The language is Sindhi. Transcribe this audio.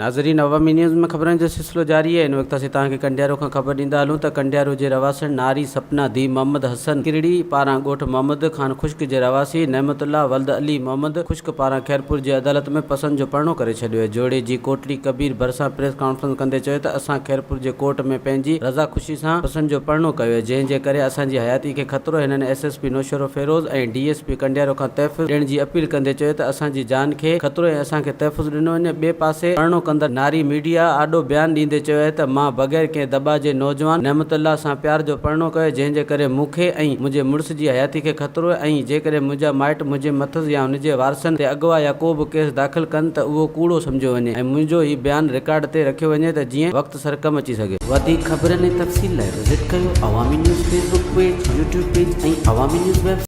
ناظرين عوامي نيوز ۾ خبرن جو سلسلو جاري آهي ان وقت اسين توهان کي ڪنڊيارو کان خبر ڏيندا هلون ته ڪنڊيارو جي رهواسڻ ناري سپنا ڌي محمد حسن ڪرڙي پاران ڳوٺ محمد خان خشڪ جي رهواسي نعمت الله ولد علي محمد خشڪ پاران خيرپور جي عدالت ۾ پسند جو پرڻو ڪري ڇڏيو آهي جوڙي جي ڪوٽڙي ڪبير ڀرسان پريس ڪانفرنس ڪندي چيو ته اسان خيرپور جي ڪورٽ ۾ پنهنجي رضا خوشي سان پسند جو پرڻو ڪيو آهي جنهن جي ڪري اسان جي حياتي کي خطرو آهي هنن S S P Naushahro Feroze ۽ D S P Kandiaro کان تحفظ ڏيڻ جي اپيل ڪندي چيو ته اسان جي جان کي خطرو ۽ اسان کي تحفظ ڏنو وڃي ٻئي پاسي پرڻو ڪندڙ ناري ميڊيا آڏو بيان ڏيندي چيو آهي ته مان بغير ڪنهن دٻاء جي نوجوان نعمت الله سان پيار جو پرڻو ڪيو جنهن جي ڪري مون کي ۽ منهنجي مڙس جي حياتي کي خطرو آهي ۽ جيڪڏهن منهنجا مائٽ منهنجي مٿس يا هن جي وارثن تي اغوا يا ڪو به ڪيس داخل ڪن ته اهو ڪوڙو سمجهيو وڃي ۽ منهنجو هي بيان رڪارڊ تي رکيو وڃي ته جيئن وقت سر ڪم اچي سگهي. وڌيڪ خبرن ۽ تفصيل لاء وزٽ ڪيو Awami news Facebook page, YouTube page ۽ Awami news web.